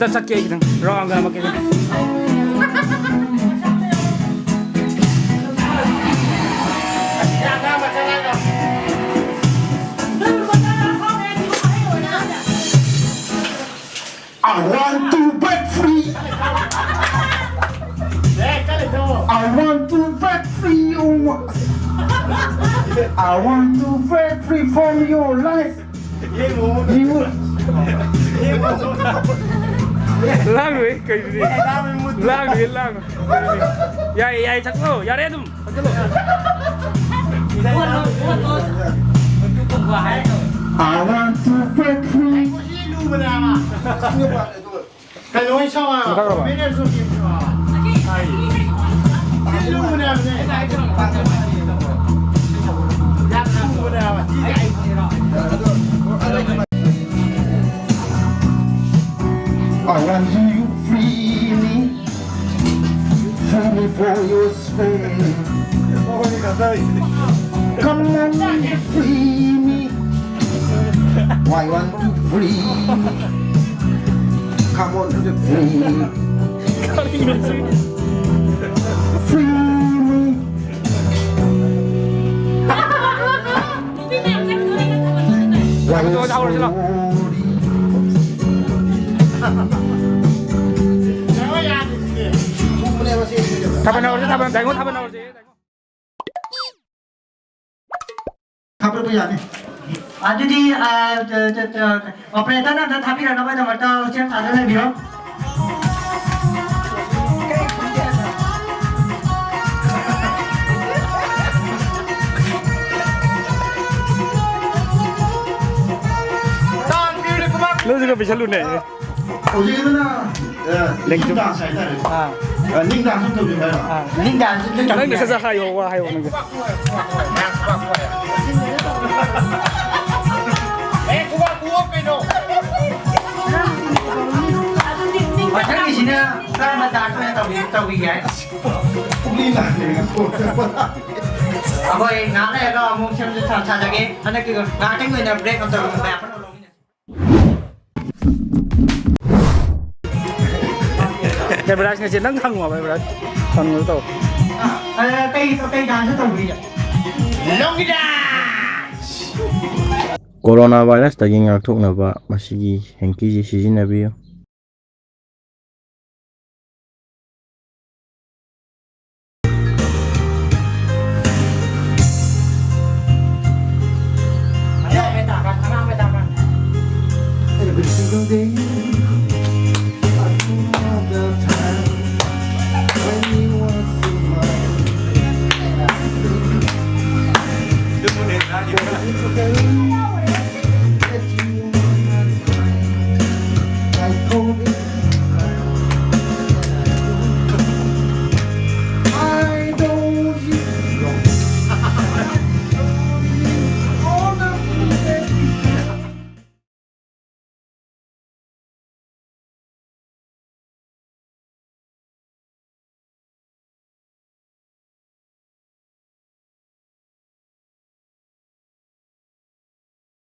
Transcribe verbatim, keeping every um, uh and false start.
ꯆꯠꯀꯦ ꯑꯩ ꯈꯤꯇꯪ ꯔꯥꯎꯟ ꯑꯃ ꯀꯩꯅꯣ꯫ I want to break free. I want to break free. Oh, I want to break free from your life. You. ꯂꯥꯡꯅꯨꯍꯦ, ꯀꯩꯅꯣꯅꯦ? ꯂꯥꯡꯅꯨꯍꯦ, ꯂꯥꯡꯅꯨ꯫ ꯌꯥꯏꯌꯦ, ꯌꯥꯏꯌꯦ, ꯆꯠꯂꯣ꯫ ꯌꯥꯔꯦ ꯑꯗꯨꯝ꯫ I want to break free. ꯀꯩꯅꯣ ꯑꯣꯏ ꯁꯥꯎ ꯍꯥꯏꯕ? ꯃꯊꯛ ꯂꯥꯎ꯫ ꯃꯤꯅꯠ ꯁꯨ ꯇꯤꯝ ꯁꯥꯎ ꯍꯥꯏꯕ? ꯁꯤ ꯂꯨꯕꯅꯦ ꯍꯥꯏꯕꯅꯦ꯫ ꯌꯥꯝ ꯂꯨꯕꯅꯦ ꯍꯥꯏꯕ꯫ ꯁꯤꯁꯦ ꯑꯩ I want you free me, free me for your spell. Come on, free me. Why want to free me? Come on to the free. Free me. Why you so ꯊꯥꯕꯜ ꯍꯧꯔꯁꯤ, ꯊꯥꯕꯜ, ꯗꯥꯏꯃꯣꯟ ꯊꯥꯕꯜ ꯍꯧꯔꯁꯤ꯫ ꯊꯥꯕꯜꯕꯨ ꯌꯥꯅꯤ꯫ ꯑꯗꯨꯗꯤ, ꯑ, ꯇ-, ꯇ-, ꯇ-, ꯑꯣꯄꯔꯦꯇꯔꯅ ꯑꯝꯇ ꯊꯥꯕꯤꯔꯛꯅꯕꯒꯤꯗꯃꯛꯇ ꯍꯣꯁꯇꯦꯜ ꯊꯥꯗ ꯂꯩꯕꯤꯔꯣ꯫ ꯂꯧꯁꯤꯒ ꯄꯤꯁꯜꯂꯨꯅꯦ꯫ ꯍꯧꯖꯤꯛꯀꯤꯗꯨꯅ, ꯑ, ꯂꯦꯡꯖꯨꯝ꯫ ꯅꯤꯡ ꯗꯥꯟꯁ ꯍꯥꯏꯇꯥꯔꯦ꯫ ꯑꯥ꯫ ꯑ, ꯅꯤꯡ ꯗꯥꯟꯁ ꯑꯗꯨꯝ ꯇꯧꯕꯤꯌꯨ ꯍꯥꯏꯔꯣ? ꯑꯥ, ꯅꯤꯡ ꯗꯥꯟꯁ ꯑꯗꯨꯝ ꯅꯪꯅ ꯇꯧꯕꯤꯌꯨ ꯁꯠ ꯁꯠ ꯍꯥꯏꯌꯣ, ꯋꯥ ꯍꯥꯏꯌꯣ ꯅꯪꯒꯤ꯫ ꯃꯊꯪꯒꯤꯁꯤꯅ ꯀꯔꯝꯕ ꯗꯥꯟꯁ ꯑꯣꯏꯅ ꯇꯧꯕꯤ-, ꯇꯧꯕꯤꯒꯦ ꯍꯥꯏꯅꯣ? ꯄꯨꯛꯂꯤ ꯅꯥꯔꯦ꯫ ꯑꯩꯈꯣꯏ ꯉꯥꯏꯍꯥꯛ ꯂꯩꯔꯒ ꯑꯃꯨꯛ ꯁꯦꯝ ꯁꯥ-, ꯁꯥꯖꯒꯦ꯫ ꯍꯟꯗꯛꯀꯤ ꯉꯥꯏꯍꯥꯛꯇꯪꯒꯤ ꯑꯣꯏꯅ ꯕ꯭ꯔꯦꯛ ꯑꯃ ꯇꯧꯔꯒ ꯃꯌꯥꯝ ꯄꯨꯟꯅ ꯂꯧꯃꯤꯟꯅꯁꯤ꯫ ꯑꯦꯚꯔꯥꯏꯁꯅꯦ ꯆꯦ, ꯅꯪ ꯍꯪꯉꯣꯕ ꯑꯦꯚꯔꯥꯏꯁ꯫ ꯍꯪꯉꯣ ꯇꯧ꯫ ꯀꯩ ꯀꯩ ꯗꯥꯟꯁ ꯇꯧꯕꯤꯔꯤꯁꯦ? ꯀꯣꯔꯣꯅꯥ ꯚꯥꯏꯔꯁꯇꯒꯤ ꯉꯥꯛꯊꯣꯛꯅꯕ ꯃꯁꯤꯒꯤ ꯍꯦꯡꯀꯤꯁꯤ ꯁꯤꯖꯤꯟꯅꯕꯤꯌꯨ꯫ Every single day, I think all the time when you were so mine.